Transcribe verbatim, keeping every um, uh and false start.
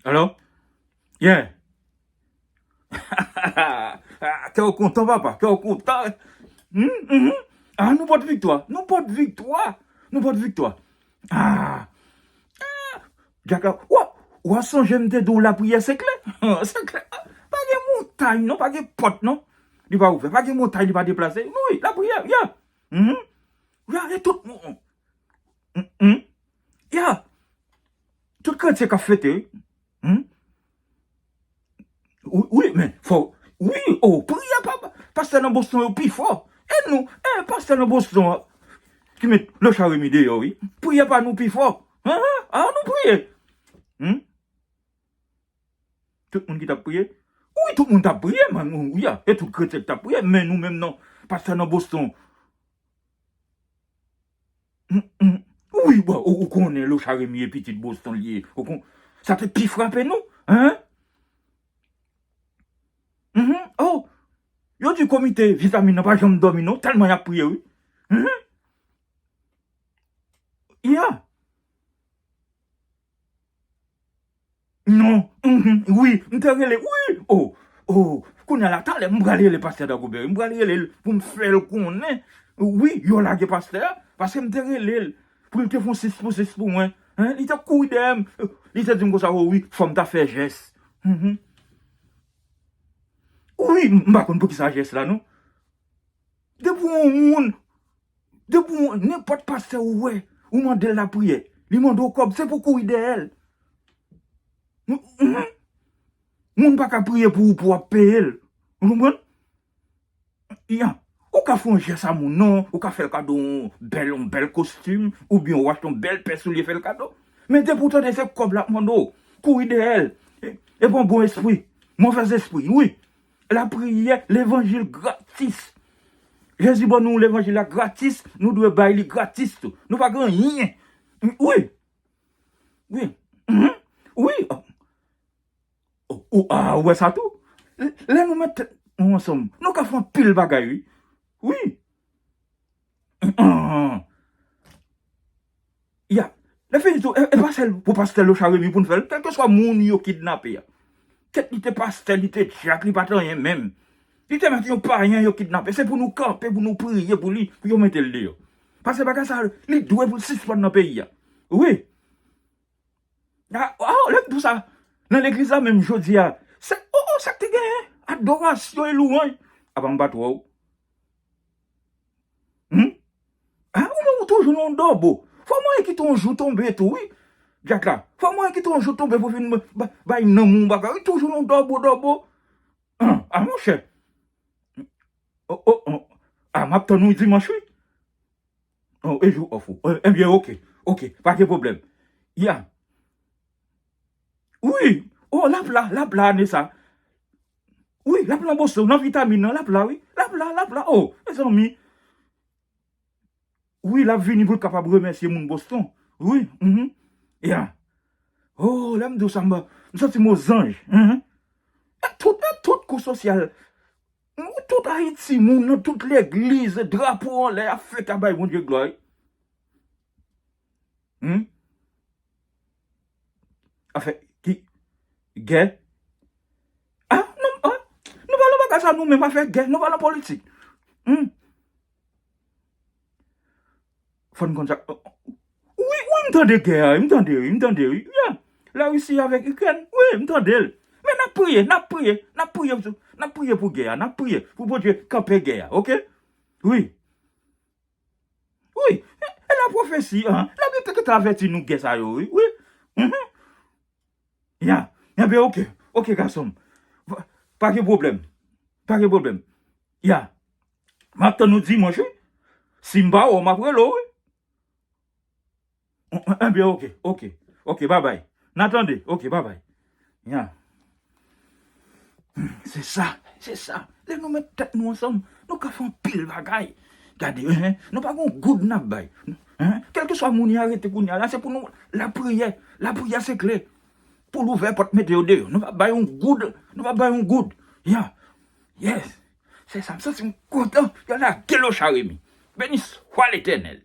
Alò? Yeah. Kè w kontan, papa, kè w kontan. Hmm, mhm. Ah, nou pot viktwa, nou pot viktwa, nou pot viktwa. Ah. Ah. Djaka, w, w sonje m te di w lapriyè se kle? Se kle. Pa gen montay non, pa gen pòt non. Li pa ouvè, pa gen montay li pa deplase. Wi, lapriyè, yeah. Mhm. Yeah, e tout moun. Mhm. Yeah. Tout kretyen k ap fete, wi. Hmm? Wi, wi, men, fò, wi, o, priyè pa, pastè nan Boston yo pi fò. E nou, e, pastè nan Boston an, ki met Locha Remy deyò, wi. Priyè pa nou pi fò. An, an, an nou priye. Hmm? Tout moun ki t ap priye? Wi, tout moun t ap priye, man, wi, a. E tout kretyen ki t ap priye, men nou menm non, pastè nan Boston. Mm, mm. Wi, bon, ou, ou konnen Locha Remy e pitit Boston li ye. Ou kon, sa te pi frape nou, hein? Mhm. Oh, yo di komite vitamin nan pa janm dòmi non, tèlman y ap priye, wi. Mhm. Yeah. Non, mhm, wi, m te rele, wi, oh, oh, kounye a la, talè, m pral rele pastè Dagobè, m pral rele l pou m fè l konnen, wi, yo lage pastè a, paske m te rele l pou l te fè yon sis pou sis pou mwen, hein, li te kouri dèyè m, li te di m konsa, oh, wi, fò m ta fè jès. Mhm. Wi, m pa konn poukisa jès la, non. Depi yon moun, depi yon, nenpòt pastè ou wè, ou mande l lapriyè, li mande w kòb, se pou kouri dèyè l. Mhm. Moun pa ka priye pou ou pou w ap peye l. Ou konprann? Ya. Ou ka fè yon jès a moun, non, ou ka fè l kado yon bèl, yon bèl kostim, oubyen ou achte yon bèl pè soulye fè l kado. Men depi w tande se kòb l ap mande w, kouri dèyè l. E, e pran bon espri, movèz espri, wi. Lapriyè, levanjil gratis. Jezi ban nou levanjil la gratis, nou dwe bay li gratis tou. Nou pa gen anyen. Wi. Wi. Mhm. Wi. Ou, ou, ah, ou wè sa tou? Lè nou met tèt nou ansanm, nou ka fè anpil bagay, wi. Wi. Ya. Lè fini tou, e, e pa sèl pou pastè Locha Remy pou n fè l. Kèlkeswa moun yo kidnape a. Kèt li te pastè, li te dyak, li pa t anyen menm. Li te mèt yon payen yo kidnape. Se pou nou kanpe, pou nou priye pou li, pou yo mete l deyò. Paske bagay sa, li dwe pou l sispann nan peyi a. Wi. Ah, oh, lè m di w sa, nan legliz la menm jodi a, se, oh, oh, sa k te genyen, adorasyon e lwanj. Apa m pa t wè w? Hmm? Ah, ou menm ou toujou nan yon dòbo. Fò mwen kite yon jou tonbe tou, wi. Dyak la, fò mwen kite yon jou tonbe pou vin ba-, bay nanm ou bagay. Ou toujou nan yon dòbo, dòbo. Ah, ah, monchè. Oh, oh, oh. Ah, m ap tann ou dimanch, wi. Oh, e jou off ou. Eh, ebyen, oke. Oke, pa gen pwoblèm. Ya. Wi. Oh, l ap la, l ap la ane sa. Wi, l ap nan Boston, nan vitamin nan, l ap la, wi. L ap la, l ap la. Oh, mezanmi. Wi, l ap vini pou l kapab remèsye moun Boston. Wi, mhm. Ya. Oh, lè m di w sa, m, m santi m o zanj. Mhm. E tout, e tout kou sosyal. Tout Ayiti, moun nan tout legliz, drapo anlè, ap fè ka bay Bondye glwa, wi. Hmm? Afè, ki, gè? Ah, non, ah, nou pa nan bagay sa nou menm, afè gè, nou pa nan politik. Hmm? Fò n konn sa. Wi, wi, m tande gè a, m tande, wi, m tande, wi. Ya. Larisi avèk Ikrèn, wi, m tande l. Men n ap priye, n ap priye, n ap priye, n ap priye pou gè a, n ap priye pou Bondye kanpe gè a, oke? Wi. Wi, e, e la pwofesi, an, Labib te gentan avèti nou gè sa yo, wi, wi. Mhm. Ya, enben, oke, oke, gason m. Pa, pa gen pwoblèm. Pa gen pwoblèm. Ya. M ap tann ou dimanch, wi. Si m pa wè w, m ap rele w, wi. Enben, oke, oke. Oke, babay. N a tande. Oke, babay. Ya. Se sa, se sa. Lè nou met tèt nou ansanm, nou ka fè anpil bagay. Gade, hein, nou pa gon goud n ap bay. Hein? Kèlkeswa moun y arete kounye a la, se pou nou lapriyè. Lapriyè se kle. Pou l ouvè pòt mete yo deyò. Nou pa bay yon goud. Nou pa bay yon goud. Ya. Yes. Se sa, m santi m kontan. Yo lage Locha Remy. Beni swa Letènèl.